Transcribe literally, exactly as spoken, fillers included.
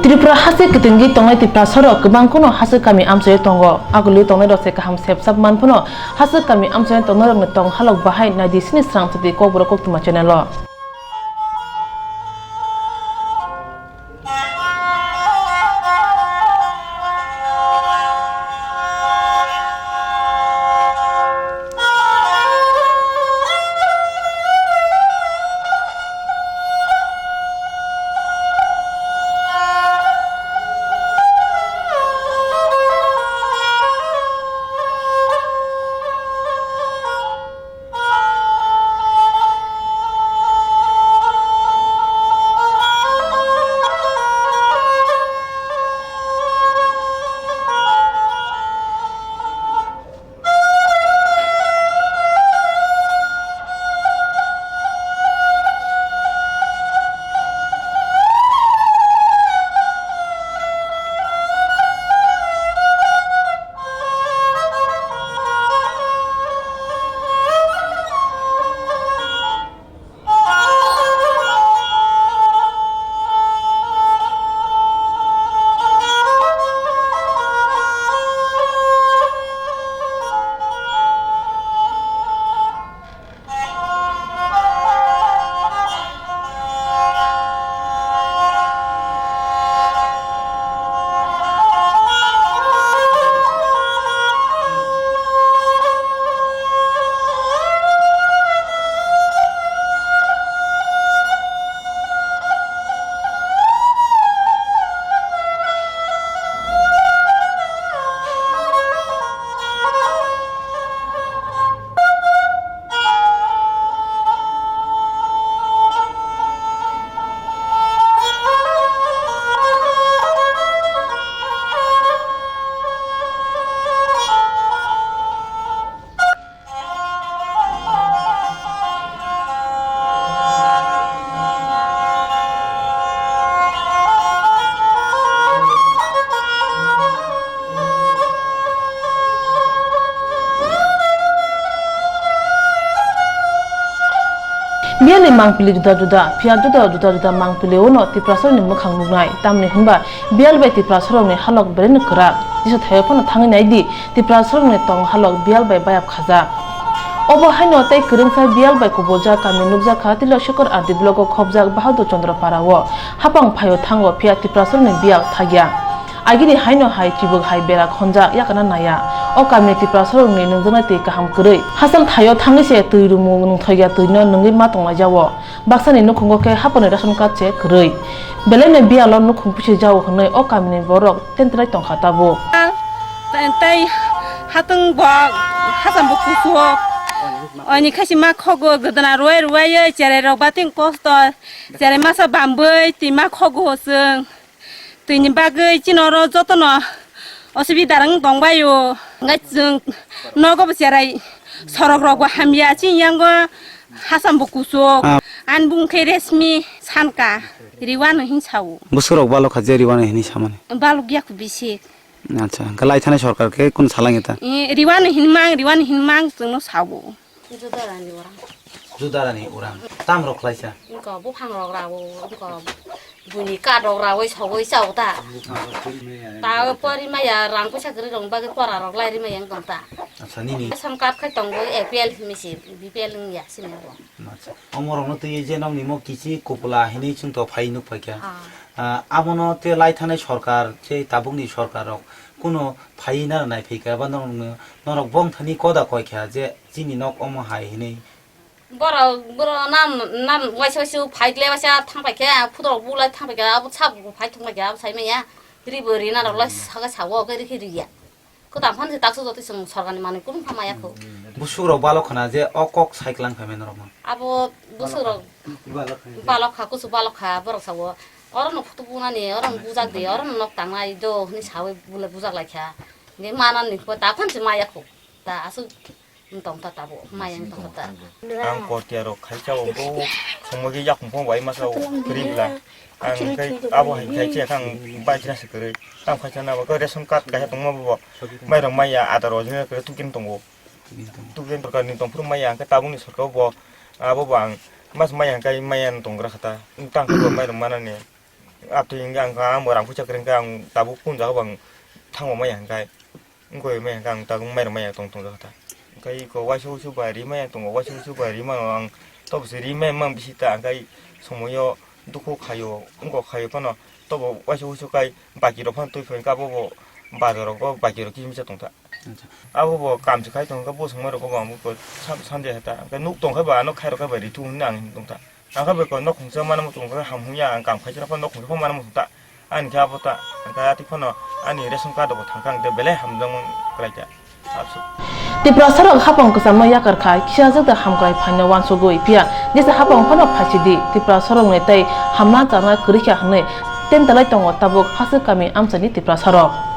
Tripura haste kwtwngwi tongnai Tiprasarok kwbang kheno haste kami amchaio tongo. Agulio tongnairok se kaham sep sap man phano haste kami amchaio tongnairokni tong halok bahai naidi sini srang sati Kokborok Koktwma channel o. Biyalni mangpili juda juda, phiya juda juda juda mangpili uno Tiprasarokni mwkhang nuknai. Tamni hwnba biyal bai Tiprasarokni halok belai no kwrak. Jesa thaio phano thangwi nai di, Tiprasarokni tong halok biyal bai bayap khajak. Obo haino tei kwrwngsa biyal bai kubuljak kami nukjak kha Tilok Shikor R D block o khobjak Bahadur Chandra para o. Hapang phaio thango phiya Tiprasarokni biyal thagya. Agini haino hai chibuk hai bera khonjak yakana naya. O kamini Tiprasarokni nungjaknai twi kaham kwrwi. Hachal thaio thangwi se twi rumu nungthokya twino nungwi ma tonglaijao. Baksani nukhungo khe haponi ration card se kwrwi. Belaino biyalo nukhung pisi jao hwnwi o kamini borok tenterai tongkha tabuk. Tei, tei hatwng bo hacham bo kusuo. Oni khaisi ma khogo gwdana ruwai ruwai cherai rok bating kosto. Cherai masa bambwi twi ma khogo chwng. Twini bagwi chini oro jotono osubida rang tongbaio. Hwnkhai chwng nogo bo cherai sorok rok bo hamya chini yango hacham bo kuchuk. Ah. Ani bung khe Resmi Sanka Riwano hin sao. Bwswk rok balok kha je Riwano hinwi samani? Balok ya kho bisi. Acha, hwnkhe lai thanai sorkar khe kunu salang eta? Eh, Riwano hin mang, Riwano hin mang chwngno sao. Judarani orang. Judarani orang. Tam rok khlaisa. Wngkha buphang rok rao, wngkha buni kat rok raoi sogoi chao ta. Ta pori maya rang puisa kwrwi rok bagwi pora rok lai ri maya wng tong ta. Acha, nini. Ration card khai tongo A P L hinwi se, B P L wngya sini bo. Acha. Omo rokno twi je nokni mo kichi kupula hinwi chwng to phai nuk phaikha. Ah. Ah, abono te lai thanai sorkar, je tabukni sorkar rok kuno phai naro nai phaikha ba norok, norok bong thani koda koi kha je chini nok omo hai hinwi. Borok, borok nam, nam waisa waisa phai le waisa thang pai khe, phuto rok bulai thang pai khe, abo sabo phai thang pai khe, abo sai maya. Ri bo ri na rok lai saka sao, khe ri khe ri ya. Kwtam phan se taksa jotoi chwng sorkar ni manwi kunu pha maya kho. Busuk rok balok khna je o kok sai klang phaimai norok no. Abo busuk rok balok kha, kusu balok kha, borok sao. Oro no phutu bunani, oro no bujak di, oro no nok tangnai do hwnwi sawi bule bujak lai kha. Ni manani kho ta phan se maya kho. Ta asuk Wng tong ta tabuk, maya wng tong ta. Ang kortia rok khai chao bo, songmagi yakung phong bai masa o, kwrwi bwla. Ang khai abo hai khai che kang bai china se kwrwi. Tam khai chana bo ration card kaisa tongma bo. Mai rok maya adar original kwrwi tukin tongo. Tukin torkar ni tongphuru maya ang khai tabuk ni sorkar bo. Abo bo ang mas maya ang khai maya wng tong gra khata. Tang khai bo mai rok manani. Abtwi hwnkhe ang, ang bo rang puisa kwrwi hwnkhe ang tabuk kung jaga bo ang thango maya hwnkhe. Wngkoi maya hwnkhe ang tabuk mairok maya tong tong jaga ta. Hwnkhe iko waisa wuisu bai ri maya tongo, waisa wuisu bai ri mano ang tobo se ri maya mang bisi ta hwnkhe somoyo dukhu khaio, wngkok khaio phano tobo waisa wuisu kai baki rok phano twi phai hwnkhe abo bo bazar rogo baki rok kisa misa tong ta. Acha. Abo bo kam se khai tong khe bo swngmai rok bo ang bo sam-, sande hata. Hwnkhe nuk tong khe bo ano khai rok khe bai ri thu hwnwi ang tong ta. Ang khe bai ko nok khungsa mana muchung khe ham hwnya ang kam khai chwra phano nok khungsa phano mana muchung ta. Ani khe abo ta. Hwnkhe ati phano ani ration card bo thang kha ang de belai hamjakmung kwlai ta. Absu. Tiprasarok hapang kwchamno yakar khai kisa jak da hamkrai phaino wansugwi phiya jesa hapang phano phaisidi Tiprasarokni tei hamna chana kwrwi kha hwnwi tentalai tongo tabuk Hasik kami amchaini Tiprasarok.